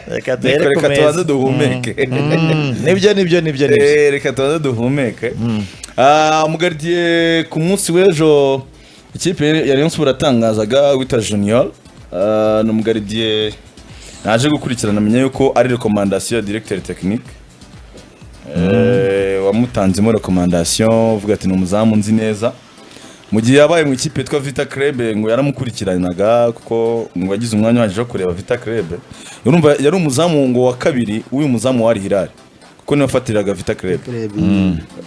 Reka duhere Reka ku meza. tubanze duhumeke. Nibyo, nibyo, nibyo, nibyo. Reka tubanze duhumeke. Umugardien ku munsi w'ejo ikipe ya Rayon Sports yatangazaga wita Junior. Ni umugardien naje gukurikirana, amenya yuko ari recommandation ya directeur technique wamutanzemo recommandation, uvuga ati: "Ni umuzamu nzi neza." Mu gihe yabaye mu ikipe yitwa Vita Club, ngo yaramukurikiranaga, kuko ngo yagize umwanya uhagije wo kureba Vita Club. Urumva yari umuzamu ngo wa kabiri w'uyu muzamu wa Al Hilal, kuko niwe wafatiraga Vita Club.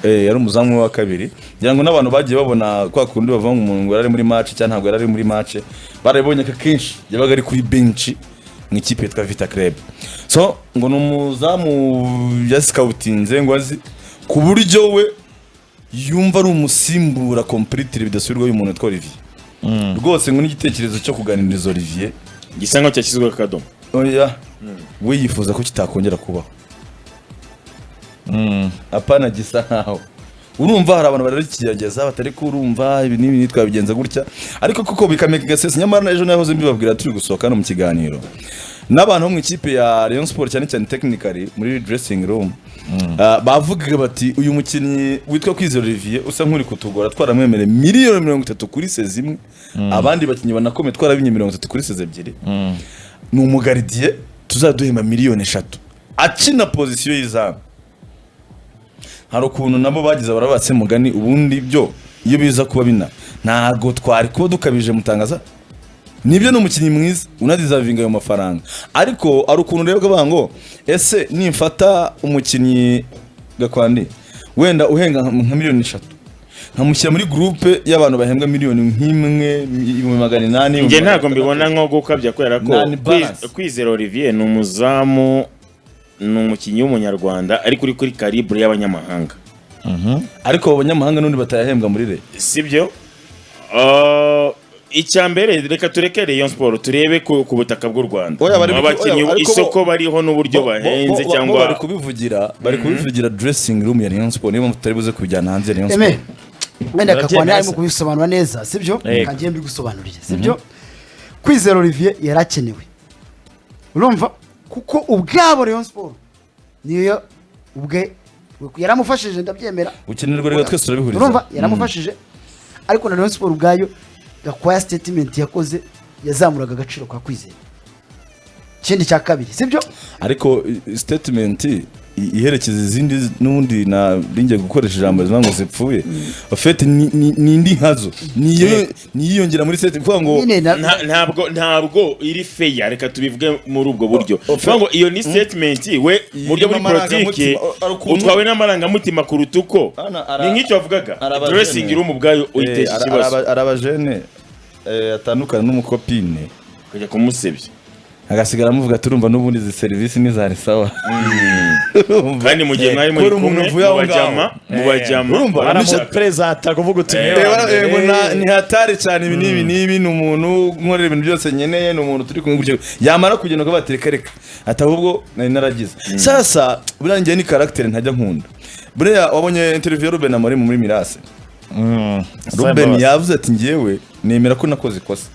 Yari umuzamu we wa kabiri. Ngira ngo n'abantu bagiye babona kwa kundi bavuga ngo umuntu ngo yari ari muri match cyangwa ntabwo yari ari muri match, barabibonye ko akenshi yabaga ari kuri bench mu ikipe yitwa Vita Club. So ngo ni umuzamu yasikawutinze, ngo azi ku buryo we yumva ari umusimbura completely bidasubirwaho y'umuntu witwa Olivier. Rwose ngo n'igitekerezo cyo kuganiriza Olivier gisa nkaho cyashyizweho akadomo. Oya, we yifuza ko kitakongera kubaho. Apana gisa nkaho, urumva hari abantu bari kigerageza batari kurumva ibi n'ibi twabigenza gutya, ariko kuko bikameka gasesa. Nyamara ejo nahoze mbibabwira turi gusohoka hano mu kiganiro n'abantu bo mu ikipe ya Rayon Sport, cyane cyane technically muri dressing room. Bavugaga bati: "Uyu mukinnyi witwa Kwizera Olivier usa nk'uri kutugora, twaramwemereye miliyoni 30 kuri saison imwe, abandi bakinnyi banakomeye twarabinye 30 kuri saison ebyiri, ni umugardien tuzaduhemba miliyoni 3 akina position y'izamu." Hari ukuntu nabo bagize barabatse mugani. Ubundi byo iyo biza kuba bina, ntago twari kuba dukabije mutangaza. Nibyo, ni umukinnyi mwiza unadeservinga ayo mafaranga, ariko hari ukuntu rero bavuga ngo: "Ese nimfata umukinnyi Gakwandi wenda uhenga nka miliyoni 3, nkamushyira muri groupe y'abantu bahembwa miliyoni nk'imwe, 800,000?" Njye ntabwo mbibona nko gukabya, kubera ko Nta ni balance. Kwizera Olivier ni umuzamu, ni umukinnyi w'umunyarwanda, ariko uri kuri calibre y'abanyamahanga. Ariko abo banyamahanga n'undi batayahembwa muri re Sibyo. Icya mbere, reka tureke Rayon Sport, turebe ku butaka bw'u Rwanda. Oya, abakinnyi oya, ariko isoko bariho n'uburyo bahenze bo cyangwa bari kubivugira dressing room ya Rayon Sport, niyo mpamvu tutari buze kubijyana hanze ya Rayon Eme, Sport. wenda Kakwani Urabyemera arimo se? kubisobanura neza, sibyo? Yego. Kangiye mbigusobanuriye, sibyo? Kwizera Olivier yarakenewe, urumva, kuko ubwabo Rayon Sport niyo ubwe yaramufashije, ndabyemera. Ukenerwa rero, twese turabihuriza. Urumva, yaramufashije, ariko na Rayon Sport ubwayo, Gakwaya statement yakoze yazamuraga agaciro ka Kwizera. Ikindi cya kabiri, sibyo? Ariko statement iherekeza izindi n'ubundi na ringiye gukoresha ijambo rivuga ngo zipfuye, en fait ni indi nkazo, niyo niyiyongera muri statement kuvuga ngo Nyine Ntabwo iri fair, reka tubivuge muri ubwo buryo. O- Kuvuga ngo iyo ni statement we mu buryo Irimo muri politiki amarangamutima, ari ukuntu- utwawe n'amarangamutima kuruta uko ni nk'icyo wavugaga, dressing room ubwayo uyitesha ikibazo. Arabajene atandukana n'umukopine ukajya kumusebya. Agasigara amuvuga ati: "Urumva n'ubundi izi serivisi ntizari sawa." Kandi mu gihe mwari muri Kubera umuntu kumwe uvuye aho mu bajyama ngaho. mu bajyama Urumva, Baramuperezanta kuvuga uti niwe wa mbere. Ngo ni hatari cyane, ibi n'ibi n'ibi, ni umuntu nkorera ibintu byose nkeneye, ni umuntu turi kumwe gutyo. Yamara kugenda ukavuga ati: "Reka reka," ati: "Ahubwo nari naragize." Sasa buriya njyewe ni caractère ntajya nkunda. Buriya wabonye interview ya Ruben Amorim muri Mirase? Ruben yavuze ati: "Njyewe nemera ko nakoze ikosa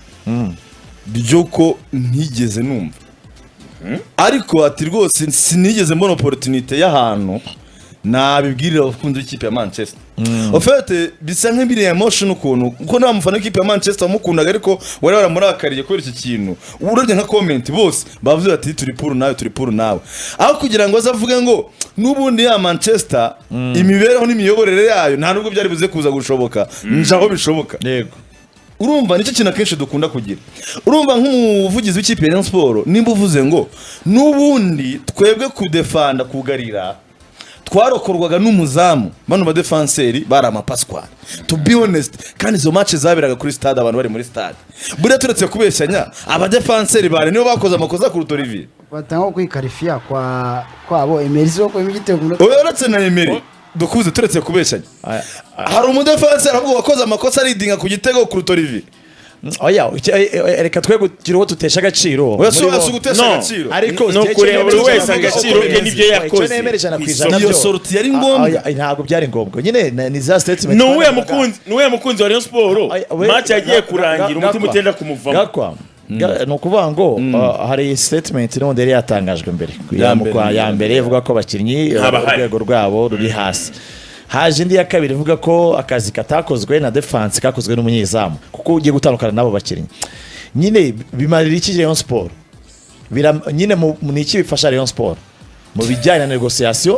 ry'uko ntigeze numva," ariko ati: "Rwose sinigeze mbona opportunité y'ahantu nabibwirira abakunzi b'ikipe ya Manchester." En fait bisa nk'ibiri emotion ukuntu, kuko nta mufana w'ikipe ya Manchester wamukundaga, ariko wari waramurakariye kubera iki kintu. Urebye nka comment bose bavuze bati: "Turi pour nawe, turi pour nawe," aho kugira ngo aze avuge ngo n'ubundi ya Manchester imibereho n'imiyoborere yayo nta nubwo byari buze kuza gushoboka, nje aho bishoboka. Urumva nicyo kintu akenshi dukunda kugira. Urumva nk'umuvugizi w'ikipe ya Rayon Sport, nimba uvuze ngo n'ubundi twebwe kudefanda kugarira twarokorwaga n'umuzamu, bano badefanseri bari amapaswari, to be honest, kandi izo match zaberaga kuri stade, abantu bari muri stade, buriya turetse kubeshyanya, abadefanseri bari nibo bakoze amakosa kuruta Olivier. Batanga kwikarifiya kwa kwabo Emery si wo igitego ku munota. Oya, uretse na Emery dukuze, turetse kubeshyanya, hari umudefanseri ahubwo wakoze amakosa aridinga ku gitego kuruta Olivier. Oya, reka twe kugira uwo tutesha agaciro Oya, si muri oya, si bo. ugutesha No. agaciro. Ariko Ni ukureba buri wese agaciro uko ke bimeze. n'ibyo yakoze Icyo nemera ijana ku ku ijana isoko. Iyo byo. sortie yari ngombwa. Oya, ntabwo byari ngombwa nyine, ni za statement Ni uwuhe twarebaga. mukunzi, ni uwuhe mukunzi wa Rayon Sport Oya, match yagiye kurangira umutima Gakwa. utenda kumuvamo? Gakwa. Ni ukuvuga ngo hari statement n'ubundi yari yatangajwe mbere Ya ya mbere. Ya mbere ivuga ko abakinnyi Ntabahari. urwego rwabo ruri hasi. Haje indi ya kabiri ivuga ko akazi katakozwe na defense kakozwe n'umunyezamu, kuko ugiye gutandukana n'abo bakinnyi nyine bimarira iki Rayon Sport? Nyine ni iki bifasha Rayon Sport mu bijyanye na négociation?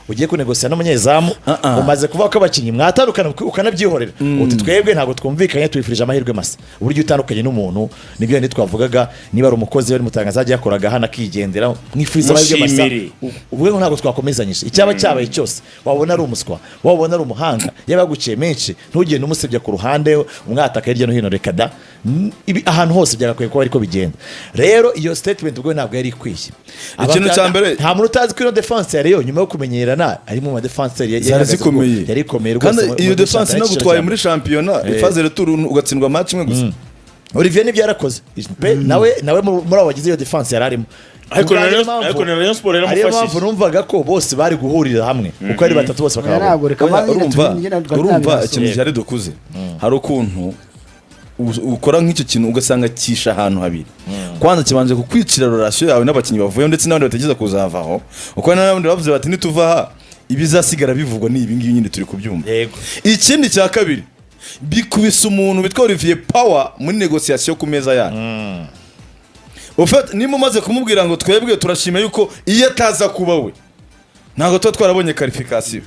Ugiye kunegosiya n'umunyezamu, umaze kuvuga ko abakinnyi mwatandukana, ukanabyihorera uti twebwe ntabwo twumvikanye, tubifurije amahirwe masa. Uburyo utandukanye n'umuntu nibyo bindi twavugaga, niba ari umukozi wari mutangaza yakoraga hano akigendera, mwifuriza amahirwe masa. Mushimire. Uvuge ngo ntabwo twakomezanyije, icyaba cyabaye cyose, wabona ari umuswa, wabona ari umuhanga, yaba yaguciye menshi, ntugende umusebya ku ruhande umwataka hirya no hino. Reka da. Ibi ahantu hose byagakwiye kuba ariko bigenda. Rero iyo statement ubwo ntabwo yari ikwiye. Ikintu cya mbere- Nta muntu utazi ko ino defense ya Rayon nyuma yo kumenyerana ari mu ma defense Zari yari zikomeye. Yari ikomeye rwose. Kandi iyo muri defense shampiyona inagutwaye y'igiciro muri shampiyona phase retour ugatsindwa match imwe gusa. Olivier nibyo yarakoze pe, nawe muri abo bagize iyo defense yari arimo. Ariko na Rayon Sport Ariyo yaramufashije. mpamvu numvaga ko bose bari guhurira hamwe uko ari batatu bose Oya, bakaba ntabwo reka Oya, maze nyine urumva nyine twari urumva tunabibasohoye. ikintu gihari dukuze, hari ukuntu ukora nk'icyo kintu ugasanga kisha ahantu habiri. Kwanza kibanje kukwicira relation yawe n'abakinnyi bavuyeho ndetse n'abandi bategereza kuzavaho, uko n'abandi bavuze bati nituva aha ibizasigara bivugwa ni ibi ngibi nyine turi kubyumva. Ikindi cya kabiri, bikubise umuntu witwa Olivier Power muri négociation ku meza yanyu. Ufite niba umaze kumubwira ngo twebwe turashima yuko iyo ataza kuba we ntabwo tuba twarabonye qualification.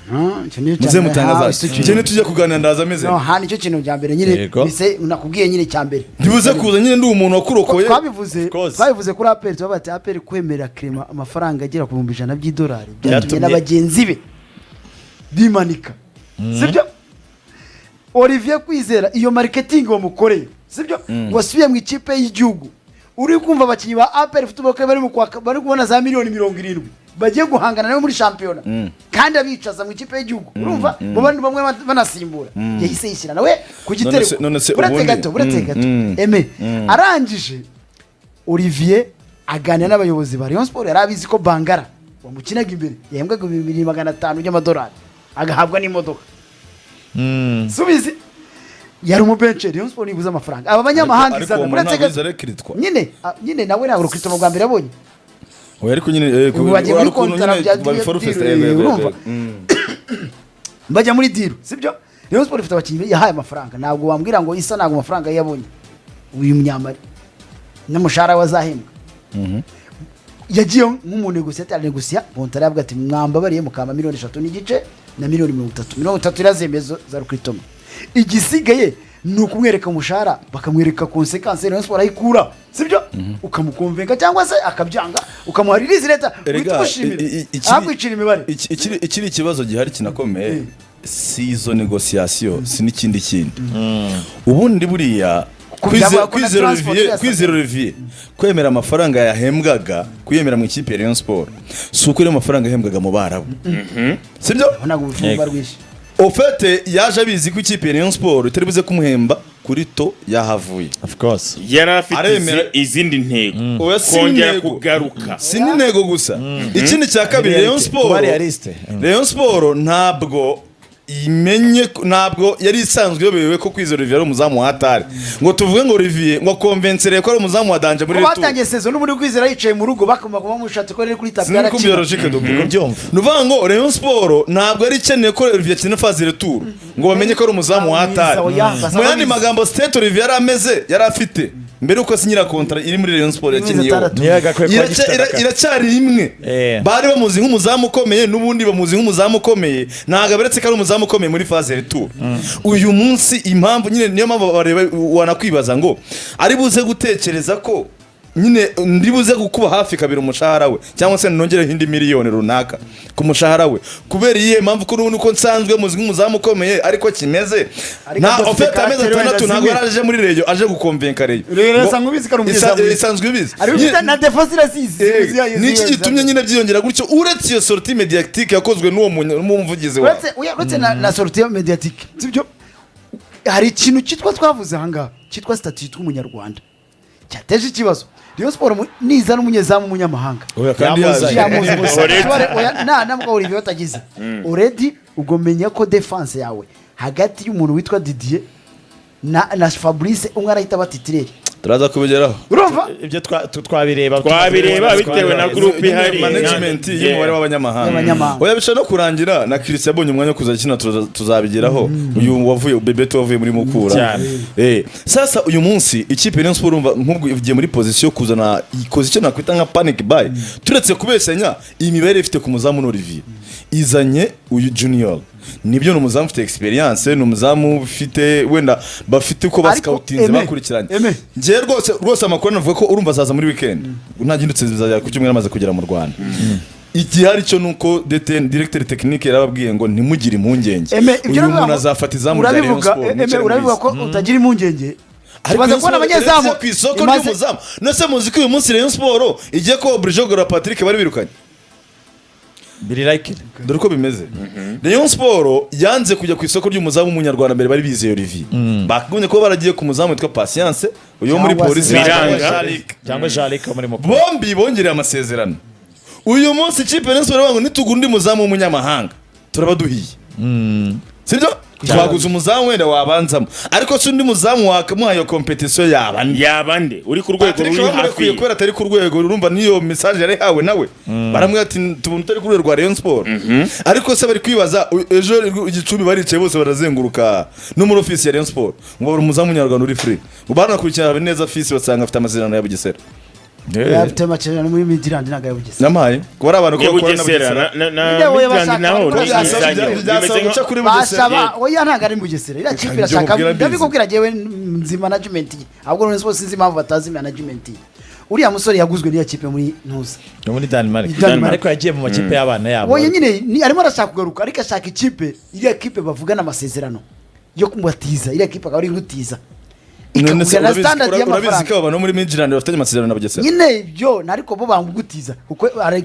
Icyo nicyo cya Muze mbere. mutangaza Ha, icyo icyo nitujya kuganira ndaza ameze No, ha, nicyo kintu cya mbere nyine. Bise nakubwiye nyine cya mbere. Ntibuze kuza nyine ndi umuntu wakurokoye. Twabivuze. Course. Twabivuze kuri APR, tubavuga ati APR kwemera Clement amafaranga agera ku 100,000 by'idolari byatumye Byatumye- na bagenzi be bimanika, sibyo? Olivier Kwizera, iyo marketing wamukoreye, sibyo? Wasubiye mu ikipe y'igihugu, uri kumva abakinnyi ba APR Football Club bari mu kwaka, bari kubona za miliyoni 70, bagiye guhangana nawe muri shampiyona, kandi abicaza mu ikipe y'igihugu. Urumva mu bandi bamwe banasimbura, yahise yishyira nawe ku gitereko. None se Buretse gato, buretse gato. Eme arangije, Olivier aganira n'abayobozi ba Rayon Sport. Yari abizi ko Bangara wamukinaga imbere yahembwaga 2,500,000 by'amadolari, agahabwa n'imodoka. Subizi yari umubencheri. Rayon Sport nibuze amafaranga aba banyamahanga Ariko izana uwo muntu buretse ntabwo gato. yize arekiritwa. Nyine nyine nawe ntabwo recrutement bwa mbere yabonye. Oya, ariko nyine Ubu bagiye muri hari ukuntu kontara nyine bya babiforufesa, deal, yego, yego, urumva? yego. Bajya muri deal, sibyo? Rayon Sport ifite abakinnyi yahaye amafaranga. Ntabwo wambwira ngo isa ntabwo amafaranga ye yabonye uyu munyamari n'umushahara we azahembwa. Yagiye nk'umunégociateur, aranegosia kontara, yavuga ati mwambabariye mukamba miliyoni 3.5 na miliyoni 30. 30 irazemeza za recrutement, igisigaye ni ukumwereka umushahara, bakamwereka conséquence Rayon Sport ayikura, sibyo? Ukamukonvenka cyangwa se akabyanga, ukamuha release letter, Erega, uhita umushimira ahakwicira imibare. Ikiri ikibazo gihari kinakomeye si izo négociation, si n'ikindi kindi. Ubundi buriya Byaba ko na Kwizera transport Olivier yasabwe. Kwizera Olivier kwemera amafaranga yahembwaga, kuyemera mu ikipe ya Rayon Sport, si uko ariyo mafaranga yahembwaga mu Barabu, sibyo? Ntabwo ubufumba rwinshi. Au fait yaje abizi ko ikipe ya Rayon Sport itari buze kumuhemba kuri to yahavuye. Of course. Yari afite Aremera- izindi ntego. Oya, si Kongera intego. kugaruka. Si n'intego gusa. Ikindi cya kabiri, Rayon Reality. Sport Kuba realiste. Rayon Sport ntabwo imenye ntabwo yari isanzwe iyobewe ko Kwizera Olivier ari umuzamu wa hatari, ngo tuvuge ngo Olivier ngo konvensereye ko ari umuzamu wa danger muri Ko retour. batangiye saison n'ubundi Kwizera yicaye mu rugo, bakuma bamushatse ko ari kuri tapis. Sinari kumva iyo Yarakina. logique do Kubyumva. Ni ukuvuga ngo Rayon Sport ntabwo yari ikeneye ko Olivier akina phase retour ngo bamenye ko ari umuzamu wa hatari. Oya, basa Mu yandi babizi. magambo, state Olivier yari ameze, yari afite mbere yuko asinyira contrat iri muri Rayon Sport Amezi yakinyeho 6. Niyo yagakwiye kuba agifite agakayi. Iracyari imwe. Bari bamuzi nk'umuzamu ukomeye, n'ubundi bamuzi nk'umuzamu ukomeye. Ntabwo aberetse ko ari umuzamu ukomeye muri phase retour uyu munsi. Impamvu nyine niyo mpamvu bareba wanakwibaza ngo ari buze gutekereza ko nyine ndi buze gukuba hafi kabiri umushahara we, cyangwa se nongereho indi miliyoni runaka ku mushahara we, kubera iyihe mpamvu, ko n'ubundi uko nsanzwe muzi nk'umuzamu ukomeye ariko kimeze. Ariko Nta adafite au fait amezi caractère 6 wenda ntabwo zimwe. yari aje muri Rayon aje gukonvenka Rayon. Rayon isanzwe ibizi ko ari umunyezamu. Isanzwe ibizi. Ari ufite na défense irazizi. Niki gitumye nyine byiyongera gutyo, uretse iyo sortie médiatique yakozwe n'uwo muvugizi wawe? Uretse oya, uretse na sortie médiatique, sibyo? Hari ikintu cyitwa twavuze ahangaha cyitwa statut yitwa umunyarwanda cyateje ikibazo Rayon Sport niza n'umunyezamu w'umunyamahanga. Oya, kandi Yamuzanye. yaje. Yamuzi. Already. Oya, na nabwo Olivier batagize already, ubwo menya ko défense yawe hagati y'umuntu witwa Didier na Fabrice, umwe arahita aba titulaire. Turaza kubigeraho. Urumva? Ibyo twabireba. Twabireba bitewe na group ihari. Management Yeah. y'umubare w'abanyamahanga. Y'abanyamahanga. Oya, bishobora no kurangira na Christian yabonye umwanya wo kuza akina, tuzabigeraho. Uyu wavuye, Bebeto wavuye muri Mukura. Cyane. Sasa uyu munsi ikipe ya Rayon Sport, urumva nk'ubwo igiye muri position yo kuzana, ikoze icyo nakwita nka panic buy. Turetse kubesanya, iyi mibare ifite ku muzamu ni Olivier, izanye uyu Junior, nibyo, ni umuzamu ufite experience, ni umuzamu ufite wenda bafite uko Ariko, bascoutinze, Aime, bakurikiranye. Aime. Njyewe rwose rwose amakuru navuga ko, urumva, azaza muri weekend, nta gihindutse bizagera ku cyumweru amaze kugera mu Rwanda. Igihari cyo nuko DTN, directeur technique, yarababwiye ngo ntimugire impungenge, Aime, ibyo uyu urabivuga muntu ngo- azafata izamu rya Rayon urabivuga, Sport, Aime, mwicare urabivuga mwize. ko utagira impungenge. Ariko Tumaze Rayon kubona Sport abanyezamu iretse ku isoko ry'umuzamu. Nose muzi ko uyu munsi Rayon Sport igiye ko obligé kugura Patrick bari birukanye? Biri like Dore uko bimeze: Rayon Sport yanze kujya ku isoko ry'umuzamu w'umunyarwanda. Mbere bari bizeye Olivier, bakagombye kuba baragiye ku muzamu witwa Patience, uyu wo muri Cyangwa se Polisi, Biranga. cyangwa Jaric. Cyangwa Jaric wo muri Mukura. Bombi bongereye amasezerano. Uyu munsi ikipe ya Rayon Sport iravuga ngo nitugura undi muzamu w'umunyamahanga turaba duhiye, sibyo? Twaguze umuzamu wenda wabanzamo, ariko si undi muzamu wakamuha iyo compétition yaba nde? Yaba nde uri ku rwego Patrick ruri hafi bamurekuye ye? kubera atari ku rwego. Urumva niyo message yari yahawe nawe, baramubwira ati tubona utari ku rwego rwa Rayon Sport. Ariko se bari kwibaza, ejo Igicumbi baricaye bose barazenguruka no muri office ya Rayon Sport ngo babura umuzamu w'umunyarwanda uri free, ngo baranakurikirana neza fisi, basanga afite amasezerano ya Bugesera. Afite amasezerano muri Midland, ntabwo ya Bugesera. Namaye kuba ari abantu ko Ya bakora na Bugesera Bugesera. na Nyine wowe Midland bashaka- naho bariko ni byasaba- izanyo. Byasaba Bimeze guca nka kuri Bugesera. Basaba, oya, ntabwo ari Bugesera. Iriya kipe Ibyo irashaka. mubwira mbizi. Ndabikubwira jewe, nzi management ye. Ahubwo none sinzi impamvu batazi management ye. Uriya musore yaguzwe n'iyo kipe muri Ntuza. Ni muri Denmark. Denmark. Ariko yagiye mu makipe y'abana yabo. Oya nyine, arimo arashaka kugaruka, ariko ashaka ikipe, iriya kipe bavugana amasezerano yo kumubatiza, iriya kipe akaba ari gutiza, None se ikakubwira na standard urabizi ko y'amafaranga. abo bantu bo muri Midland bafitanye amasezerano na Bugesera? Nyine ibyo, ariko bo bangugutiza kuko hari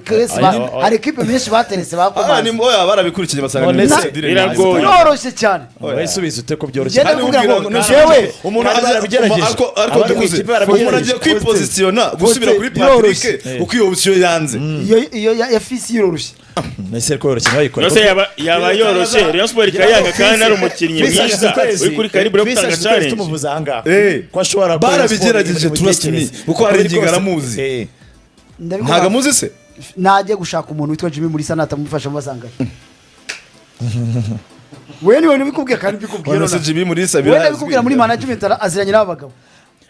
hari ekipe menshi bateretse, Ah, bakomanze. ni oya, barabikurikiye basanga None ni se- Biragoye. Biroroshye cyane. Urayisubiza ute ko byoroshye? Ngenda Kandi kugira ubwira ngo ngo jewe umuntu Kandi barabigerageje. ariko Abari mu dukuze ikipe barabigerageje. umuntu agiye kwipozisiyona gusubira kuri Biroroshye. Patrick uko iyo option yanze. Iyo ya fisi iroroshye. Nese ko yoroshye ntibayikore. Nose yaba yoroshye, Rayon Sport ikayanga kandi ari umukinnyi mwiza uri kuri calibre yo gutanga challenge. Tumuvuze ahangaha ko ashobora kuba Barabigerageje, Rayon Sport trust me, imitekerereze. kuko hari ingingo Rwose. aramuzi. Ndabikubwira. Ntabwo amuzi se? Najye gushaka umuntu witwa Jimmy muri sanata mufasha mubasangaye. We niwe nibikubwiye kandi mbikubwiye None se nonaha. Jimmy Mulisa We birazwi. ndabikubwira, muri management aziranye n'aba bagabo.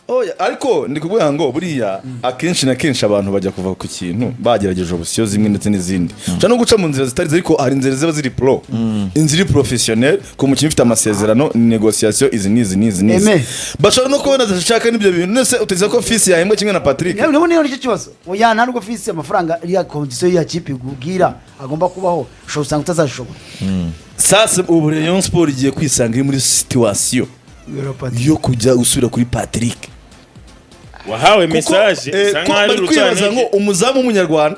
Oya, ariko ndi kuvuga ngo buriya akenshi na kenshi abantu bajya kuva ku kintu bagerageje option zimwe ndetse n'izindi. Ushobora no guca mu nzira zitari zo, ariko hari inzira ziba ziri pro, inzira iri professionnel ku mukinnyi ufite amasezerano, négociation izi n'izi n'izi n'izi. Aime. Bashobora no kubona adashaka n'ibyo bintu. Nese uteze ko fisi yahembwa kimwe na Patrick? Niba niyo nicyo kibazo, oya, nta nubwo fisi amafaranga iriya condition ya kipe ikubwira agomba kubaho, ushobora usanga utazashobora. Sasa ubu Rayon Sport igiye kwisanga iri muri situation yo kujya gusubira kuri Patrick Wahawe kuko, message isa ko nkaho ari bari kwibaza ngo urucantege. umuzamu w'umunyarwanda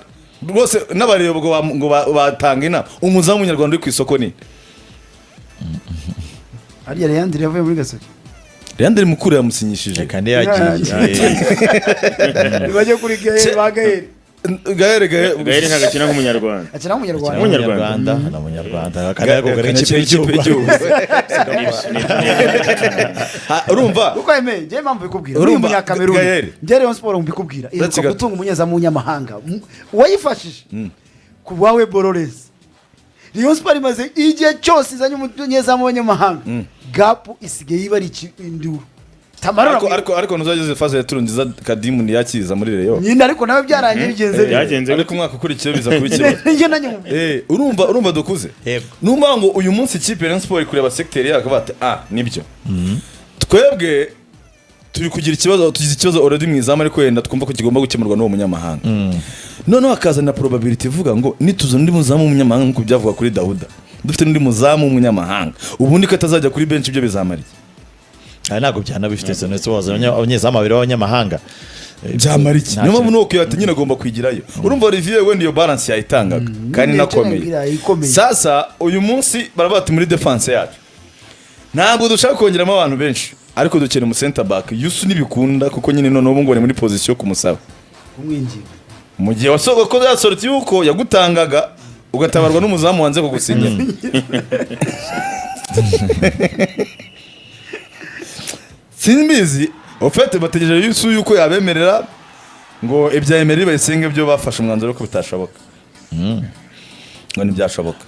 rwose, n'abareba ngo batanga inama, umuzamu w'umunyarwanda uri ku isoko ni Hariya Leandre yavuye muri Gasogi. Leandre Mukuru yamusinyishije. Reka ntiyagiye. Bajye kuri Gael, ba Gael. Gael, Gael. Gael ntabwo akina nk'umunyarwanda. Akina nk'umunyarwanda. Umunyarwanda. Umunyarwanda, ni umunyarwanda kandi ariko ikipe y'igihugu. Ha, urumva? Kuko eme njyewe impamvu mbikubwira, uri Urumva, umunyakameruni. Gael. Njyewe Rayon Sport mbikubwira, iheruka gato. gutunga umunyezamu w'umunyamahanga uwayifashije ku wawe Borores. Rayon Sport imaze igihe cyose izanye umunyezamu w'abanyamahanga, gap isigaye iba ari induru. Tamara. Ariko ntuzageze phase ya tour nziza, Kadimu ntiyakiza muri Rayon. Nyine, ariko nawe byarangiye bigenze bite? Byagenze Ariko umwaka ukurikiyeho biza kuba ikibazo. Njye nanjye nkubwira. Urumva dukuze. Yego. Numva ngo uyu munsi ikipe ya Rayon Sport kureba secteur yayo akavuga ati ah, nibyo, twebwe turi kugira ikibazo, tugize ikibazo already mu izamu, ariko wenda twumva ko kigomba gukemurwa n'uwo munyamahanga. Noneho hakazana probability ivuga ngo nituzana undi muzamu w'umunyamahanga, nk'uko byavuga kuri Dawuda, dufite n'undi muzamu w'umunyamahanga ubundi ko atazajya kuri bench, ibyo bizamara iki? Aya ntabwo byana bifite senetse wazanye abanyezamu babiri b'abanyamahanga. Byamara iki? Nta Niyo mpamvu kintu. nuko ati nyine agomba kwigirayo. Urumva Olivier wenda iyo balance yayitangaga kandi Nyine inakomeye. icyo ikomeye. Sasa uyu munsi baravuga ati muri defense yacu ntabwo dushaka kongeramo abantu benshi, ariko dukeneye umu center back. Yusu ntibikunda kuko nyine noneho ubu ngo bari muri position yo kumusaba, Kumwinginga. Mu gihe wasohoka ko yasorotse yuko yagutangaga ugatabarwa n'umuzamu wanze kugusinyira. Simbizi. Au fait, bategereje Yusu yuko yabemerera ngo ibya Emery Bayisenge byo bafashe umwanzuro ko bitashoboka, ngo ntibyashoboka.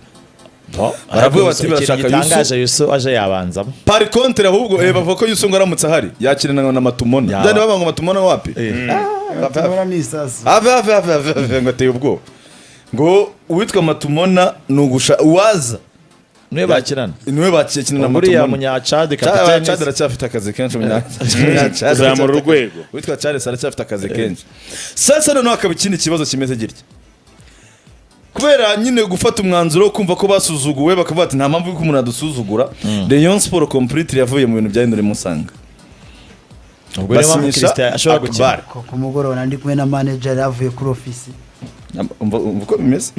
Baravuga bati Ikintu barashaka gitangaje, Yusu aje yabanzamo. Par contre ahubwo bavuga ko Yusu ngo aramutse ahari yakirana na Matumona. Byari bavuga ngo Matumona wapi? Matumona ni isasu. Ave, ave, ave, ave, ave, ngo ateye ubwoba. Ngo uwitwa Matumona ni ugusha uwaza Niwe bakinana. Niwe bakina na Uriya Matumona. Munyacadi. Chad Kapiteni. aracyafite akazi kenshi, umunya Kuzamura urwego. Witwa Charles aracyafite akazi kenshi. Sasa noneho hakaba ikindi kibazo kimeze gitya: kubera nyine gufata umwanzuro wo kumva ko basuzuguwe, bakavuga ati nta mpamvu y'uko umuntu adusuzugura, Rayon Sport completely yavuye mu bintu bya Henry Musanga. Ubwo niyo mpamvu Basinyisha Christian ashobora gukina. Akbar. Ku mugoroba ndi kumwe na manager yavuye kuri ofisi. Umva uko bimeze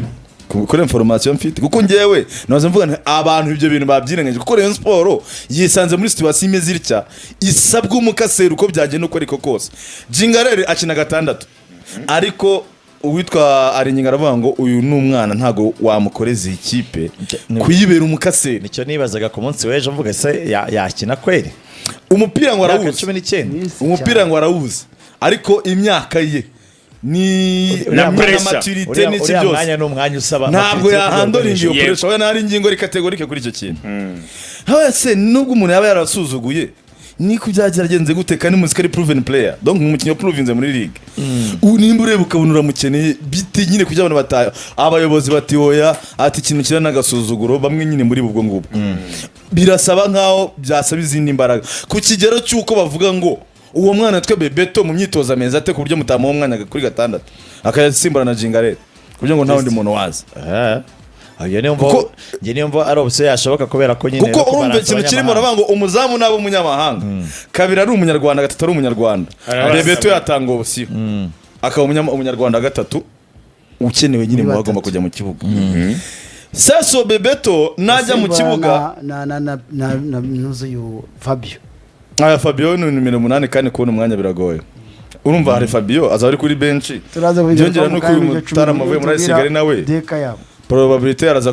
kuri information mfite, kuko njyewe naza mvuga nti abantu ibyo bintu babyirengagije, kuko Rayon Sport yisanze muri situation imeze itya, isabwa umukaseri uko byagenda uko ariko kose. Jingarere akina gatandatu, ariko uwitwa Aringinga aravuga ngo uyu ni umwana, ntago wamukoreza iyi kipe kuyibera umukaseri. Nicyo nibazaga ku munsi w'ejo, mvuga se yakina kweri? Umupira ngo Imyaka arawuzi. 19. Minsi Umupira cyane. ngo arawuzi, ariko imyaka ye ni Na pressure. maturité n'iki Uriya byose mwanya ni umwanya usaba ntabwo maturité yo ku rwego yahandoringa iyo hejuru. pressure. We ntari ingingo catégorique kuri icyo kintu. Haba se nubwo umuntu yaba yarasuzuguye, niko byageragenze gute, kandi muzika ari proven player, donc umukinnyi waprovinze muri ligue. Ubu nimba ureba ukabona uramukeneye biti nyine kugira abantu bataha, abayobozi bati oya, ati ikintu kira n'agasuzuguro bamwe nyine muri ubwo ngubwo birasaba nkaho byasaba izindi mbaraga ku kigero cy'uko bavuga ngo uwo mwana twe Bebeto mu myitozo ameze ate, ku buryo mutamuha umwanya kuri gatandatu akajya asimbura na Jingarere, ku buryo ngo nta wundi muntu waza. Iyo niyo mvo njye niyo mvo ari option yashoboka, kubera ko nyine Kuko no urumva kubalansa ikintu kirimo abanyamahanga. uravuga ngo umuzamu naba umunyamahanga, kabiri ari umunyarwanda, gatatu ari umunyarwanda. Arabasaba. Bebeto yatanga option akaba umunyarwanda gatatu ukenewe nyine mu Muri bagomba batatu. kujya mu kibuga. Seso Bebeto najya mu kibuga na nuzuyu Fabio. Aya Fabio ni nimero 8, kandi kubona umwanya biragoye. Urumva hari Fabio azaba ari kuri benshi. Turaza kubigarukaho Byongera mu nuko kanya uyu n'ibyo cumi mutaramu avuye muri tubwira Kigali nawe deka yabo. probabilité araza.